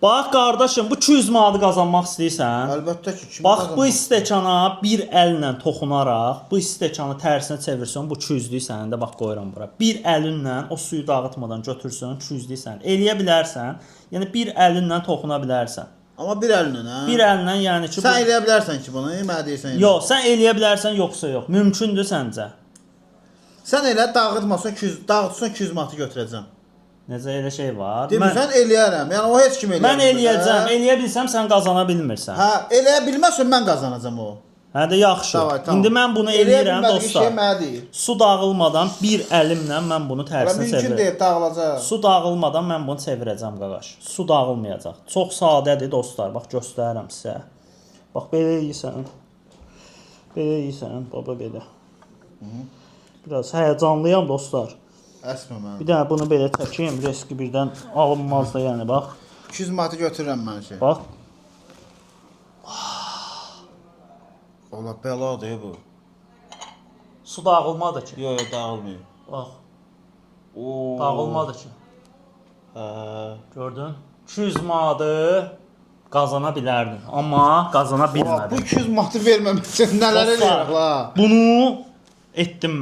Bax qardaşım, bu 200 manatı qazanmaq istəyirsən? Əlbəttə ki, kim Bax bu qazanmaq? stəkana bir əllə toxunaraq, bu stəkanı tərsinə çevirsən, bu 200-lük sənin də bax qoyuram bura. Bir əlinlə o suyu dağıtmadan götürsən, 200-lük sənin. Eləyə bilərsən. Yəni bir əlinlə toxuna bilərsən. Amma bir əlinlə, hə? Bir əllə, yəni ki, Sən eləyə bilərsən ki bunu, mənə deyirsən. elə. Yox, sən eləyə bilərsən yoxsa yox. Mümkündür səncə? Sən elə dağıtmasan 200, dağıtsan 200 manatı götürəcəm. Necə elə şey var? Demirsən eləyərəm. Yəni o heç kim eləyə Mən bilmir, eləyəcəm. hə? Eləyə bilsəm sən qazana bilmirsən. Hə, eləyə bilməzsən mən qazanacam o. Hə də yaxşı. Davay, tamam. İndi mən bunu Eləyə eləyirəm bilmədiyi dostlar. Şey mənə deyir. Su dağılmadan bir əlimlə mən bunu Və tərsinə mümkün çevirəcəm. deyil dağılacaq. Su dağılmadan mən bunu çevirəcəm qaqaş. Su dağılmayacaq. Çox sadədir dostlar. Bax göstərirəm sizə. Bax belə eləyirsən. Belə eləyirsən, baba belə. Biraz həyəcanlıyam dostlar. Əsmə mən. Bir dənə bunu belə çəkim, riski birdən alınmaz da yəni bax. 200 manatı götürürəm mən şey. Bax. Ola bəladır bu. Su dağılmadı ki. Yox, yox, dağılmıyor. Bax, Oo. dağılmadı ki. Hə. Gördün? 200 manatı qazana bilərdin, amma qazana Ola, bu bilmədin. 200 manatı verməmək üçün nələr Dostlar, eləyirək la. Bunu etdim mən.